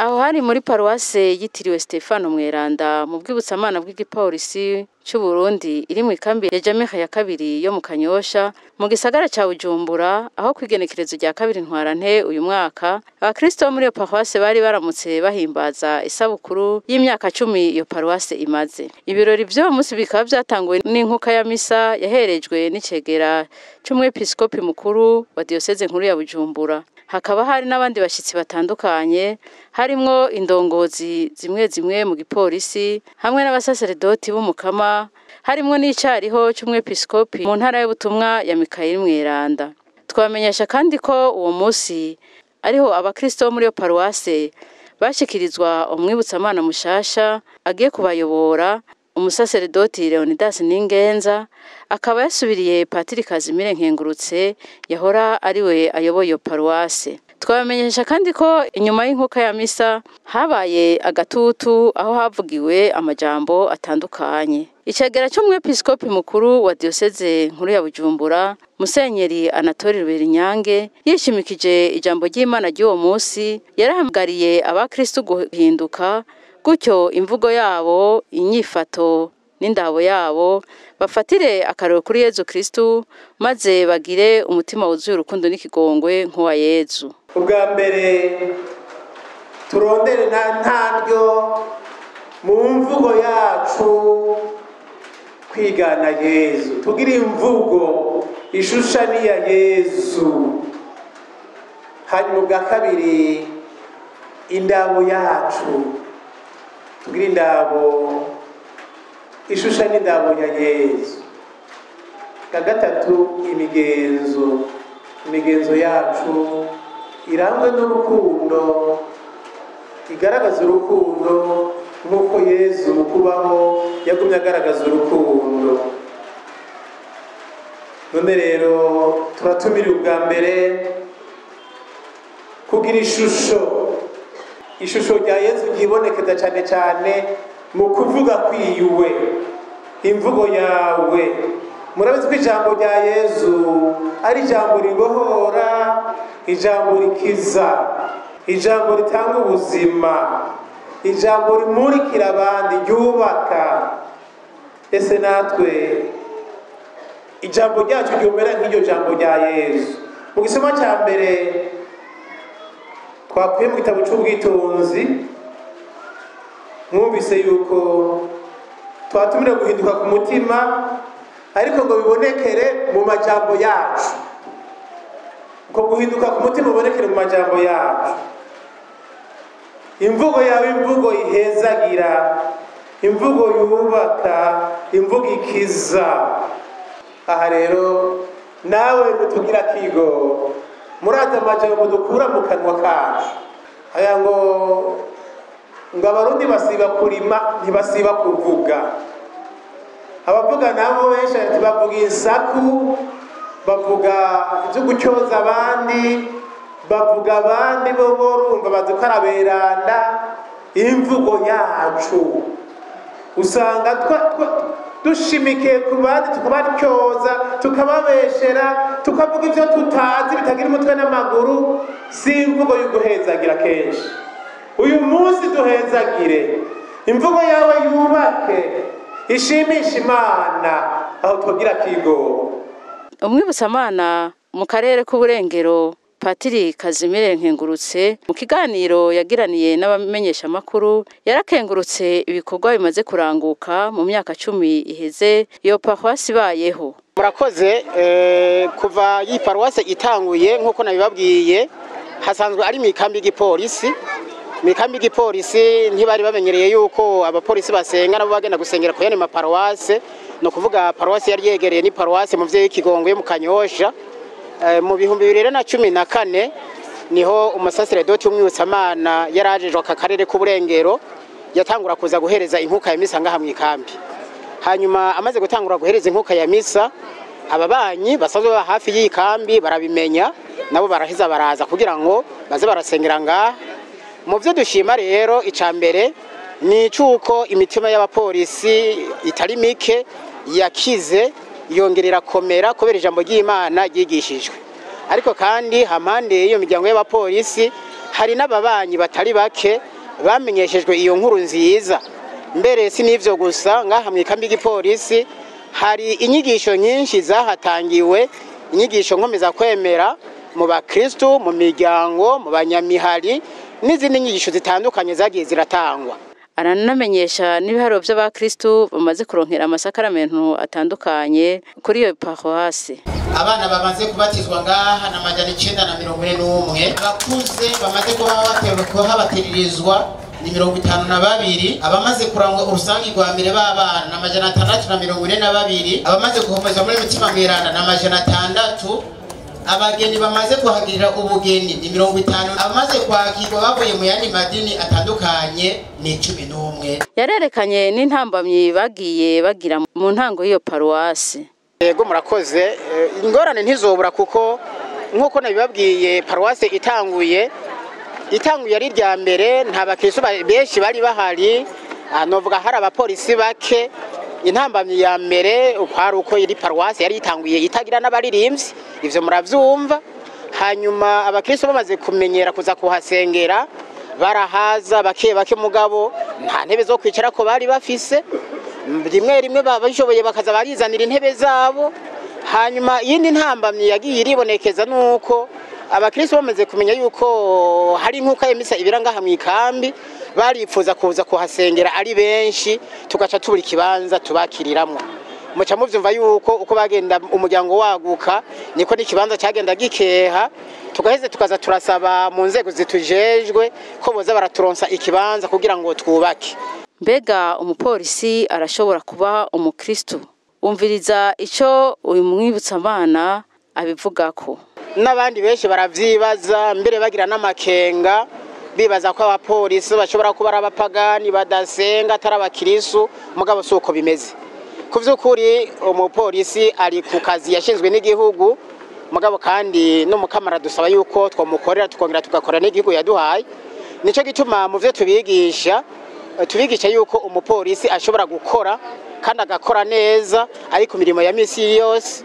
Aho hari muri paruwase yitiriwe Stefano Mweranda mu bwibutsamana bw'igipolisi c'u Burundi iri mu ikambi ya Jamaica ya kabiri yo mu Kanyosha mu gisagara ca Bujumbura, aho kwigenekerezo rya 2 Ntwarante uyu mwaka abakristo bo muri iyo paruwase bari baramutse bahimbaza isabukuru y'imyaka 10 iyo paruwase imaze. Ibirori vy'uwo munsi bikaba vyatanguwe n'inkuka ya misa yaherejwe n'icegera c'umwepiskopi mukuru wa diyoseze nkuru ya Bujumbura. Hakaba hari n'abandi bashitsi batandukanye harimwo indongozi zimwe zimwe mu gipolisi hamwe n'abasaseredoti b'umukama, harimwo n'icariho c'umwepiskopi mu ntara y'ubutumwa ya Mikayeli Mweranda. Twamenyesha kandi ko uwo munsi ariho abakristo bo muri iyo paruwase bashikirizwa umwibutsamana mushasha agiye kubayobora, umusaseredoti Leonidas Ningenza, akaba yasubiriye Patiri Kazimire Nkengurutse yahora ariwe ayoboye iyo paruwase. Twabamenyesha kandi ko inyuma y'inkuka ya misa habaye agatutu aho havugiwe amajambo atandukanye. Icegera c'umwepiskopi mukuru wa diyoseze nkuru ya Bujumbura, Musenyeri Anatole Ruberinyange, yishimikije ijambo ry'Imana ry'uwo munsi, yarahamagariye abakristo guhinduka, gutyo imvugo yabo, inyifato n'indabo yabo bafatire akarorero kuri Yezu Kristu, maze bagire umutima wuzuye urukundo n'ikigongwe nk'uwa Yezu. Ubwa mbere turondere ntaryo mu mvugo yacu kwigana Yezu, tugire imvugo ishusha n'iya Yezu. Hanyuma ubwa kabiri indabo yacu tugire indabo ishusha n'indabo ya Yezu. Bwa gatatu imigenzo yacu irangwe n'urukundo, igaragaza urukundo nk'uko Yezu mu kubaho yagumye agaragaza urukundo. None rero turatumiriwe ubwa mbere kugira ishusho rya Yezu ryibonekeza cyane cyane mu kuvuga kwiyuwe, imvugo yawe. Murabizi ko ijambo rya Yezu ari ijambo ribohora, ijambo rikiza, ijambo ritanga ubuzima, ijambo rimurikira abandi, ryubaka. Ese natwe ijambo ryacu ryumera nk'iryo jambo rya Yezu? Mu gisoma cya mbere twakuye mu gitabo c'ubwitonzi, mwumvise yuko twatumira guhinduka ku mutima, ariko ngo bibonekere mu majambo yacu. Uko guhinduka ku mutima bibonekere mu majambo yacu. Imvugo yawe, imvugo ihezagira, imvugo yubaka, imvugo ikiza. Aha rero nawe mutugira kigo muraza amajambo dukura mu kanwa kacu. Aya ngo abarundi basiba kurima ntibasiba kuvuga. Abavuga nabo benshi ati bavuga insaku, bavuga ibyo gucyoza abandi, bavuga abandi bo borumva bazi ko araberanda. Imvugo yacu usanga dushimikiye ku bandi, tukabatyoza, tukababeshera, tukavuga ibyo tutazi bitagira umutwe n'amaguru. Si imvugo y'uguhezagira kenshi. Uyu munsi duhezagire, imvugo yawe yubake, ishimisha Imana, aho twogira kigo. Umwibutsamana mu karere k'uburengero Patiri Kazimire Nkengurutse, mu kiganiro yagiraniye n'abamenyesha makuru, yarakengurutse ibikorwa bimaze kuranguka mu myaka 10 iheze iyo paruwasi ibayeho. Murakoze. Kuva iyi paruwase itanguye nk'uko nabibabwiye, hasanzwe ari mikambi y'igipolisi. Mikambi y'igipolisi ntibari bamenyereye yuko abapolisi basenga nabo bagenda gusengera ku yandi maparuwase. No kuvuga paruwase yari yegereye ni paruwase muvyeyi w'Ikigongo yo mu Kanyosha. Mu 2014 niho umusaseredoti w'umwibutsamana yarajejwe aka karere k'uburengero yatangura kuza guhereza inkuka ya misa ngaha mu ikambi. Hanyuma amaze gutangura guhereza inkuka ya misa, ababanyi basanzwe baba hafi y'iyi kambi barabimenya, nabo baraheza baraza kugira ngo baze barasengera ngaha. Mu byo dushima rero, ica mbere ni icuko imitima y'abapolisi itari mike yakize, yongerera komera kubera ijambo ry'Imana ryigishijwe. Ariko kandi hampande y'iyo miryango y'abapolisi Hari n'ababanyi batari bake bamenyeshejwe iyo nkuru nziza. Mbere si n'ivyo gusa, ngaha mu ikambi y'igipolisi hari inyigisho nyinshi zahatangiwe, inyigisho nkomeza kwemera mu bakristu, mu miryango, mu banyamihari n'izindi nyigisho zitandukanye zagiye ziratangwa. Aranamenyesha n'ibiharuro by'abakristu bamaze kuronkera amasakaramentu atandukanye kuri iyo paruwasi. Abana bamaze kubatizwa ngaha na 941, abakuze bamaze kuba kuhabatiririzwa ni 52, abamaze kurangwa urusangi rwa mbere b'abana na 642, abamaze gukomezwa muri Mutima Mweranda na 600, abageni bamaze kuhagirira ubugeni ni 50, abamaze kwakirwa bavuye mu yandi madini atandukanye ni 11. Yarerekanye n'intambamyi bagiye bagira mu ntango y'iyo paruwasi. Yego, murakoze. Ingorane ntizobura kuko nk'uko nabibabwiye, paruwasi itanguye ari irya mbere, nta bakristo benshi bari bahari, novuga hari abapolisi bake. Intambamyi ya mbere kwari uko iri paruwasi yari itanguye itagira n'abaririmbyi, ivyo muravyumva. Hanyuma abakristo bamaze kumenyera kuza kuhasengera barahaza bake bake, mugabo nta ntebe zo kwicarako bari bafise. Rimwe rimwe babishoboye bakaza barizanira intebe zabo. Hanyuma iyindi ntambamyi yagiye iribonekeza nuko abakristo bamaze kumenya yuko hari inkuka y'imisa ibira ngaha mu ikambi, baripfuza kuza kuhasengera ari benshi, tugaca tubura ikibanza tubakiriramwo. Muca muvyumva yuko uko bagenda umuryango waguka niko n'ikibanza cyagenda gikeha, tugaheze tukaza turasaba mu nzego zitujejwe ko boza baraturonsa ikibanza kugira ngo twubake. Mbega umupolisi arashobora kuba umukristu? Umviriza ico uyu mwibutsamana abivugako. N'abandi benshi baravyibaza, mbere bagira n'amakenga, bibaza ko abapolisi bashobora kuba ari abapagani badasenga, atari abakirisu, mugabo si uko bimeze. Ku vy'ukuri umupolisi ari ku kazi yashinzwe n'igihugu, mugabo kandi n'umukamara dusaba yuko twamukorera tukongera tugakora n'igihugu yaduhaye. Nico gituma mu vyo tubigisha, tubigisha yuko umupolisi ashobora gukora kandi agakora neza ari ku mirimo ya misi yose.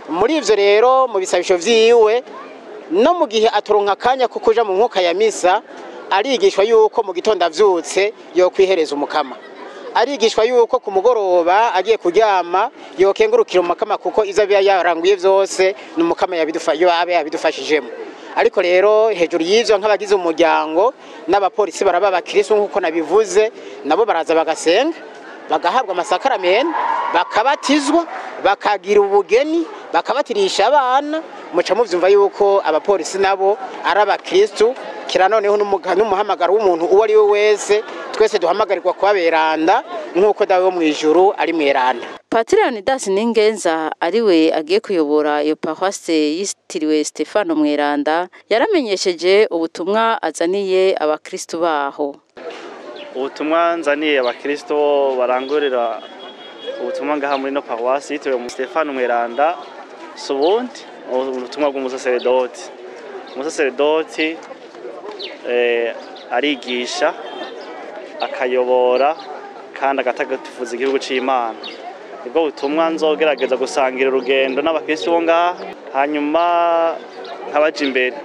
Muri ivyo rero, mu bisabisho vyiwe no mu gihe atoronka akanya ko kuja mu nkuka ya misa, arigishwa yuko mu gitondo avyutse yo kwihereza umukama, arigishwa yuko ku mugoroba agiye kuryama yokengurukira umukama, kuko ivyo aba yaranguye vyose ni umukama aba yabidufashijemo. Ariko rero hejuru y'ivyo, nk'abagize umuryango, n'abapolisi baraba abakristo nk'uko nabivuze, nabo baraza bagasenga, bagahabwa amasakaramentu, bakabatizwa, bakagira ubugeni, bakabatirisha abana. Muca muvyumva yuko abapolisi nabo ari abakristu. Kira noneho n'umuhamagaro w'umuntu uwo ari we wese, twese duhamagarirwa kuba beranda nk'uko Dawe wo mw'ijuru ari mweranda. Patiri Leonidas Ningenza, ariwe agiye kuyobora iyo paruwase yitiriwe Stefano Mweranda, yaramenyesheje ubutumwa azaniye abakristu baho. Ubutumwa nzaniye abakristo barangurira ubutumwa ngaha muri no paruwasi yitiriwe mu Stefano Mweranda si ubundi, ubutumwa bw'umusaseredoti. Umusaseredoti arigisha, akayobora kandi agatagatifuza igihugu c'Imana. Nibwo butumwa nzogerageza gusangira urugendo n'abakristo bo ngaha, hanyuma nkabaja imbere,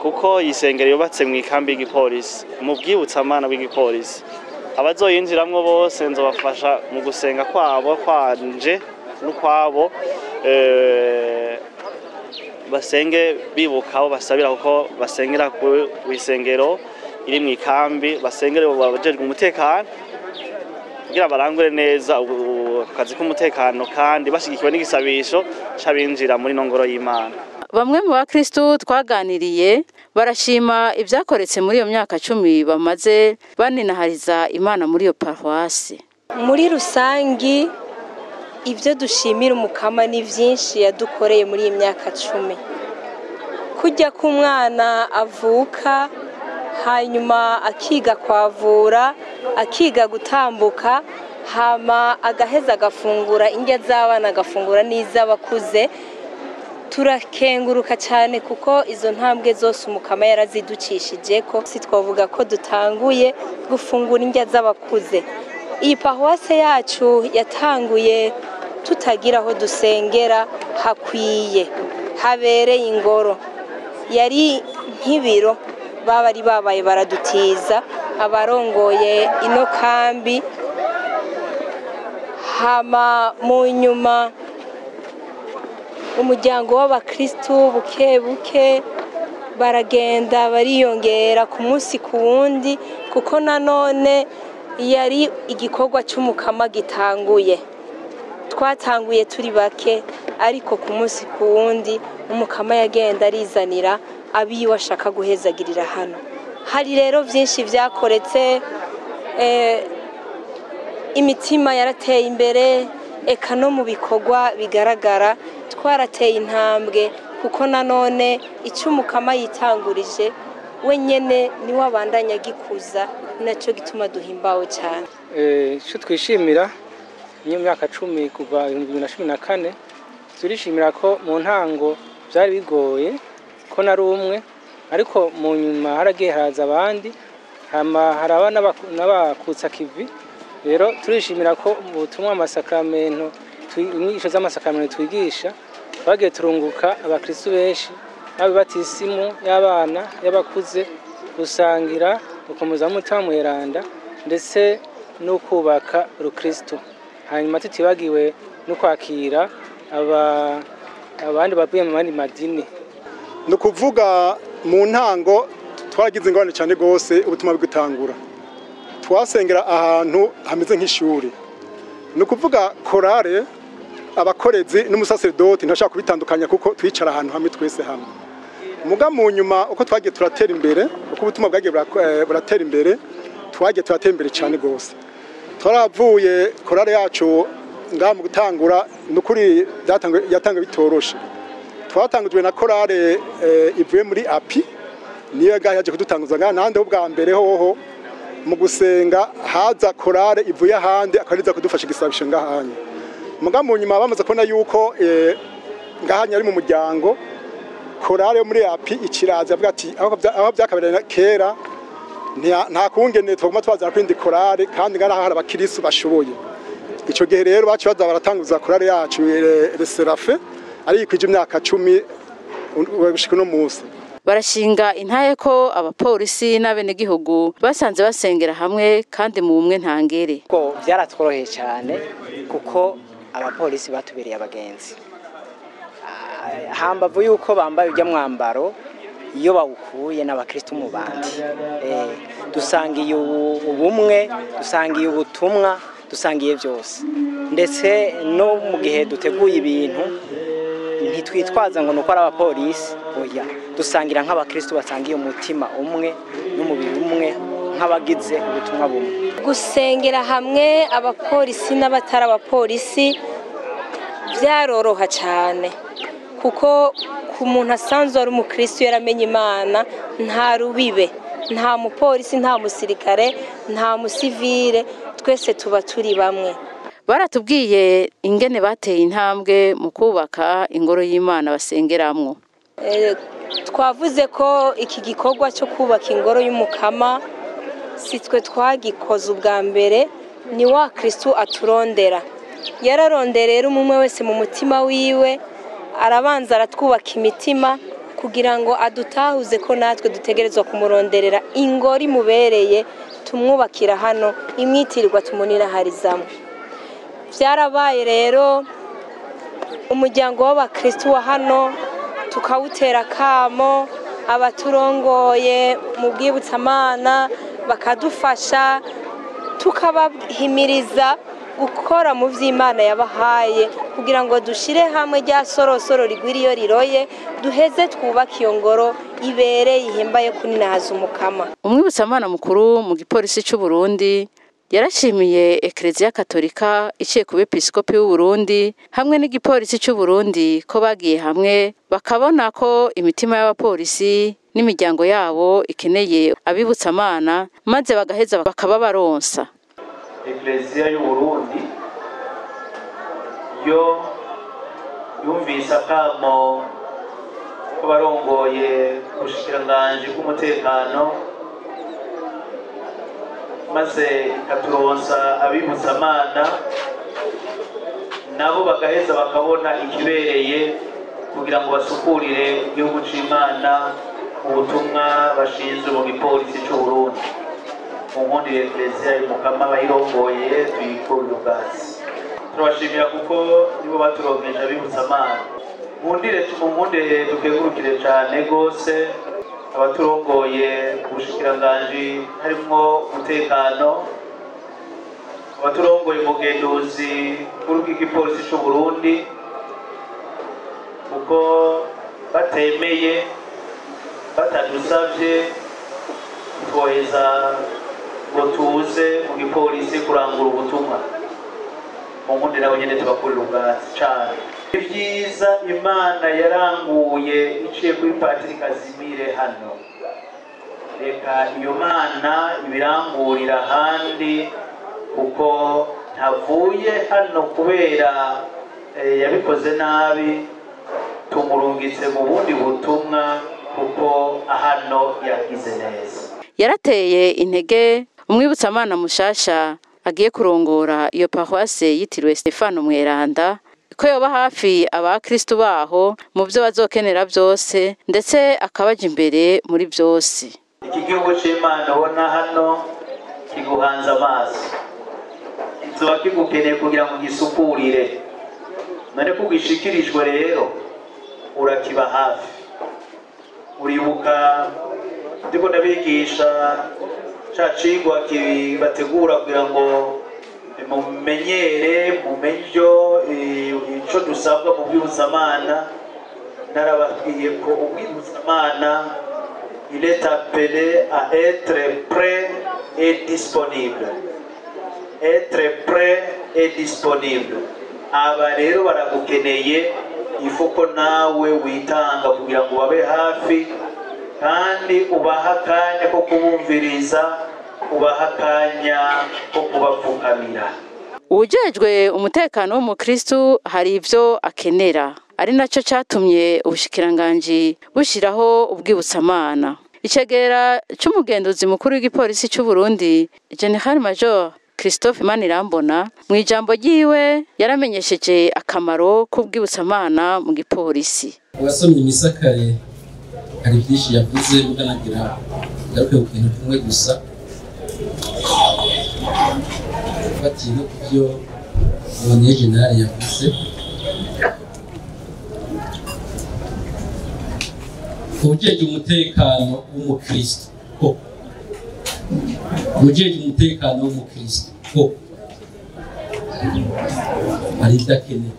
kuko iyi sengero yubatse mu ikambi y'igipolisi, mu bwibutsamana bw'igipolisi. Abazoyinjiramwo bose nzobafasha mu gusenga kwabo, kwanje n'ukwabo, basenge bibuka abo basabira, kuko basengera ku isengero iri mu ikambi, basengere abajejwe umutekano kugira barangure neza akazi k'umutekano, kandi bashigikiwe n'igisabisho c'abinjira muri ino ngoro y'Imana. Bamwe mu bakristu twaganiriye barashima ibyakoretse muri iyo myaka 10 bamaze baninahariza Imana muri iyo paruwasi. Muri rusangi ibyo dushimira umukama ni byinshi yadukoreye muri iyi myaka 10. Kujya k'umwana avuka hanyuma akiga kwavura, akiga gutambuka, hama agaheza agafungura indya z'abana, agafungura n'iz'abakuze, turakenguruka cyane kuko izo ntambwe zose umukama yarazidukishije. Ko si twavuga ko dutanguye gufungura indya z'abakuze. Iyi paruwase yacu yatanguye tutagira aho dusengera hakwiye habereye ingoro, yari nk'ibiro. bari babaye baradutiza abarongoye ino kambi. Hama mu nyuma umuryango w'abakristu buke buke baragenda bariyongera ku munsi ku wundi, kuko nanone yari igikorwa cy'umukama gitanguye. Twatanguye turi bake, ariko ku munsi ku wundi umukama yagenda arizanira abiwe ashaka guhezagirira hano. Hari rero byinshi byakoretse, imitima yarateye imbere, eka no mu bikorwa bigaragara twarateye intambwe, kuko nanone icyo umukama yitangurije wenyene niwe abandanya agikuza, nacyo gituma duhimbawe cyane. Icyo twishimira niyo myaka 10 kuva 2014, turishimira ko mu ntango byari bigoye ko nari umwe, ariko mu nyuma haragiye haraza abandi, haraba n'abakutsa kivi. Rero turishimira ko mu butumwa amasakamento, inyigisho z'amasakamento twigisha, bagiye turunguka abakristu benshi, abibatisimu y'abana y'abakuze, gusangira gukomeza umutima mweranda ndetse no kubaka rukristo. Hanyuma tutibagiwe no kwakira abandi bavuye mu yandi madini. Ni ukuvuga mu ntango twaragize ingorane cyane rwose ubutumwa bw'itangura. Twasengera ahantu hameze nk'ishuri. Ni ukuvuga korale, abakorezi n'umusaseredoti ntashaka kubitandukanya kuko twicara ahantu hamwe twese hamwe. Muga mu nyuma uko twagiye turatera imbere, uko ubutumwa bwagiye buratera imbere, twagiye turatera imbere cyane rwose. Twaravuye korale yacu ngaha mu gutangura, nukuri yatanga bitoroshe. Twatangujwe na korale ivuye muri API, niyo ngaha yaje kudutanguza ngaha. Nande ubwa mbere hoho mu gusenga haza korale ivuye ahandi akariza kudufasha igisabisho ngahanye. Muga mu nyuma bamaze kubona yuko ngahanye ari mu muryango, korale yo muri API ikiraza avuga ati aho byakabereye kera nta kungene twaguma twazana kwindi korale, kandi ngaha hari abakirisu bashoboye. Ico gihe rero baci baza baratanguza korale yacu Le Serafe, ari ikwije imyaka 10 gushika no munsi. Barashinga intaye ko abapolisi n'abenegihugu basanze basengera hamwe kandi mu bumwe ntangere. Ko byaratworoheye cyane kuko abapolisi batubereye abagenzi. Hambavu yuko bambaye ujya mwambaro iyo bawukuye n'abakristo mu bandi. Dusangiye ubumwe, dusangiye ubutumwa, dusangiye byose. Ndetse no mu gihe duteguye ibintu ntitwitwaza ngo nuko ari abapolisi, oya, dusangira nk'abakristo basangiye umutima umwe n'umubiri umwe, nk'abagize ubutumwa bumwe. Gusengera hamwe abapolisi n'abatari abapolisi byaroroha cyane, kuko ku muntu asanzwe ari umukristo yaramenye Imana, nta rubibe, nta mupolisi, nta musirikare, nta musivile, twese tuba turi bamwe. Baratubwiye ingene bateye intambwe mu kubaka ingoro y'Imana basengeramwo. Twavuze ko iki gikorwa cyo kubaka ingoro y'umukama si twe twagikoze ubwa mbere, ni wa Kristo aturondera. Yararondera rero umwe wese mu mutima wiwe, arabanza aratwubaka imitima kugira ngo adutahuze ko natwe dutegerezwa kumuronderera ingoro imubereye, tumwubakira hano imwitirirwa tumuniraharizamo. Byarabaye rero umuryango w'abakristo wa hano tukawutera kamo, abaturongoye mu bwibutsamana bakadufasha, tukabahimiriza gukora mu vy'Imana yabahaye kugira ngo dushire hamwe rya sorosoro rigwiriyo riroye, duheze twubake iyo ngoro ibereye ihimbaye kuninahaza umukama. Umwibutsamana mukuru mu gipolisi c'u Burundi yarashimiye Eklezia Katolika iciye ku bepiskopi w'u Burundi hamwe n'igipolisi c'u Burundi ko bagiye hamwe bakabona ko imitima y'abapolisi n'imiryango yabo ikeneye abibutsamana, maze bagaheza bakaba baronsa. Eklezia y'u Burundi yo yumvise akamo ko barongoye ubushikiranganji bw'umutekano, maze ikaturonsa abibutsamana, nabo bagaheza bakabona ikibereye kugira ngo basukurire igihugu c'Imana Ubutumwa bashinzwe mu gipolisi cy'u Burundi, mu nkundire Eklezia y'Umukama bayirongoye tuyikurire ubwatsi. Turabashimira kuko nibo baturonkeje abibutsamana. Nkundire tumunkundire dukengurukire cyane rwose abaturongoye ku bushikiranganji harimwo umutekano, abaturongoye umugenduzi mukuru bw'igipolisi cy'u Burundi, kuko batemeye batadusavye twoheza ngo tuze mu gipolisi kurangura ubutumwa. Mu nkundi nabo nyene tubakurira ubwatsi cane. Ibyiza Imana yaranguye iciye kuri Patiri Kazimire hano, reka iyo Mana ibirangurira ahandi, kuko ntavuye hano kubera yabikoze nabi, tumurungitse mu bundi butumwa kuko hano yagize neza. Yarateye intege umwibutsamana mushasha agiye kurongora iyo paroisse yitiriwe Stefano Mweranda ko yoba hafi abakristu baho mu byo bazokenera byose, ndetse akabaja imbere muri byose. Iki gihugu c'Imana ubona hano kiguhanze amaso, kizoba kigukeneye kugira ngo gisukurire. None ko ugishikirijwe rero urakiba hafi. Uribuka ndiko ndabigisha ca cigwa kibategura kugira ngo mumenyere mumenye ico dusabwa mu bwibutsamana. Narababwiye ko umwibutsamana il est appelé à être prêt et disponible. Être prêt et disponible. Aba rero baragukeneye, ifuko nawe witanga kugira ngo babe hafi, kandi ubaha akanya ko kubumviriza, ubaha akanya ko kubapfukamira. Uwujejwe umutekano w'umukristu hari ivyo akenera, ari naco catumye ubushikiranganji bushiraho ubwibutsamana. Icegera c'umugenduzi mukuru w'igipolisi c'u Burundi, General Major Christophe Manirambona, mu ijambo ryiwe yaramenyesheje akamaro k'ubwibutsamana mu gipolisi. Abasomye imisakare hari byinshi yavuze, muganagira ngaruke ku kintu kimwe gusa, fatiye no ku byo Bonnier General yavuze. Uwujejwe umutekano w'umukristo ko uwujejwe umutekano w'umukristo ko hari ibyo akenera,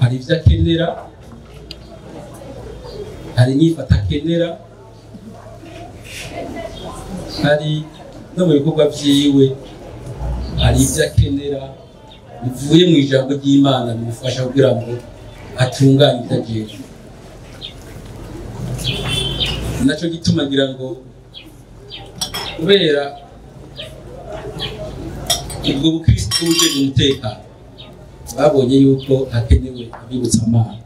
hari ibyo akenera, hari inyifata akenera, hari no mu bikorwa vyiwe hari ibyo akenera bivuye mu ijambo ry'Imana bimufasha kugira ngo atunganye ibyo. Naco gituma ngira ngo kubera ubwo bukristo bujejwe umutekano babonye yuko hakenewe abibutsamana.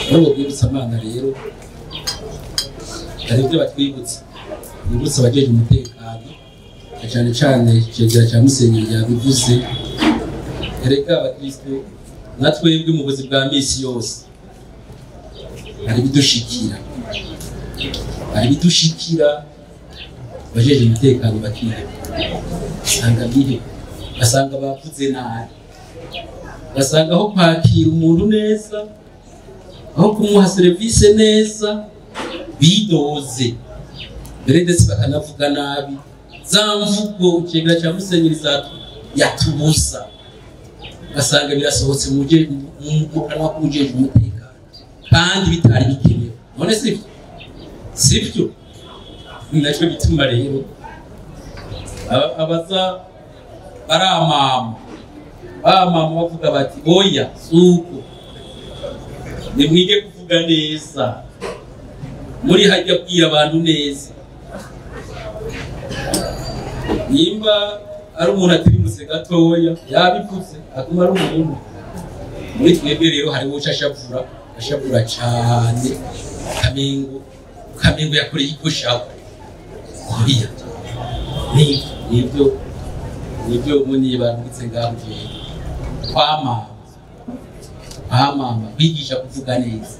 Muri ubwo bwibutsamana rero hari ibyo batwibutsa, bibutsa abajejwe umutekano, cyane cyane icegera cya Musenyeri yabivuze. Erega abakristo natwebwe mu buzima bwa misi yose hari ibidushikira, hari ibidushikira abajeje umutekano bakiheba, basanga biheba, basanga bavuze nabi, basanga aho kwakira umuntu neza, aho kumuha serivisi neza bidoze mbere, ndetse bakanavuga nabi za mvugo icegera cya Musenyeri yatubuza, ugasanga birasohotse mu kanwa k'ujejwe umutekano kandi bitari bikenewe. None sibyo? Sibyo? Nacyo gituma rero abaza baramama bamama bavuga bati oya suko, nimwige kuvuga neza, muri hajya kubwira abantu neza. Nimba ari umuntu atirimutse gatoya yabivuze aguma ari umuntu. Muri twebwe rero hariho uca ashavura, ashavura cyane, kamengo yakoreye ikoshaho oya. Nibyo nibyo munyi barungitse ngaho jewe kwamama. Ba mama kwigisha kuvuga neza.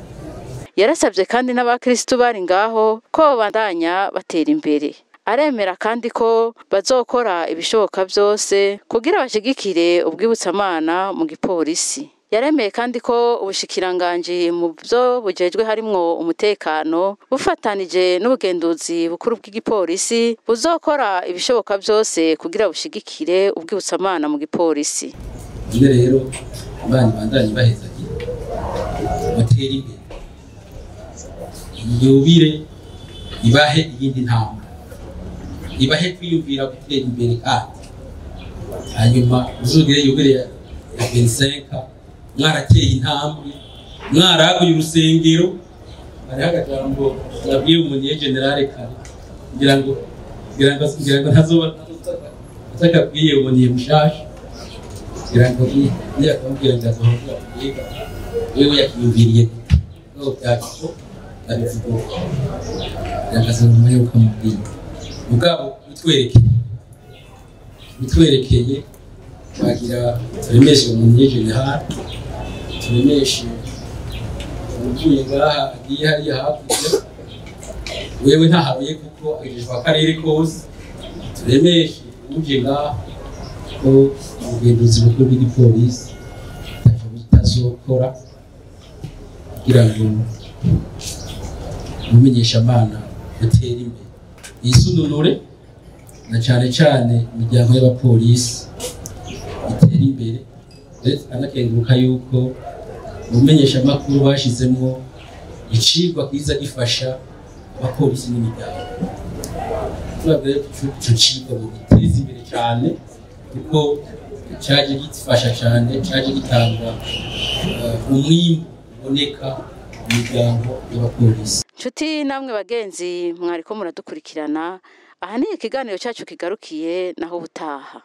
Yarasabye kandi n'abakristu bari ngaho ko babandanya batera imbere. Aremera kandi ko bazokora ibishoboka byose kugira bashigikire ubwibutsamana mu gipolisi. Yaremeye kandi ko ubushikiranganji mu byo bujejwe harimwo umutekano bufatanije n'ubugenduzi bukuru bw'igipolisi buzokora ibishoboka byose kugira bushigikire ubwibutsamana mu gipolisi. None rero Imana ibandanye ibahezagira, mutere imbere, yubire ibahe iyindi ntambwe, ibahe kwiyumvira gutera imbere. Kandi hanyuma uzugire yubire ya 25 mwarateye intambwe, mwaraguye urusengero. Hariho akajambo nabwiye umuniye général kare, ngira ngo ntazoba atakabwiye umuniye mushasha, ngira ngo niyakamubwira ngo azohora kwiga wewe yakiyumviriye no byakiko abivuga, kugira ngo azomenya uko amubwiye. Mugabo bitwerekeye bagira turemeshe umuniye général, turemeshe uvuye ngaha agiye hariya hakurya, wewe ntaharuye kuko agejejwe akarere kose. Turemeshe uje ngaha ko ubugenduzi bukuru bw'igipolisi ntacyo bitazokora kugira ngo umumenyeshamana utere imbere, yisununure, na cyane cyane imiryango y'abapolisi itere imbere. Ndetse anakenguruka yuko umumenyeshamakuru bashyizemo icigwa kiza gifasha abapolisi n'imiryango. Tubabwira ko ico cigwa bugiteza imbere cyane, kuko cyaje gifasha cyane, cyaje gitanga umwimbu uboneka mu miryango y'abapolisi. Nshuti namwe bagenzi mwariko muradukurikirana, aha ni ikiganiro cyacu kigarukiye, naho ubutaha.